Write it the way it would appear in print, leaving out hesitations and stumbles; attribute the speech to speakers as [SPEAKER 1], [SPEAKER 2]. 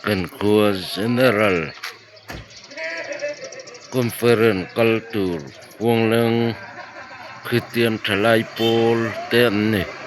[SPEAKER 1] Kan khua General Conference kal tur Khuangleng Kristian thalai pawl te an ni.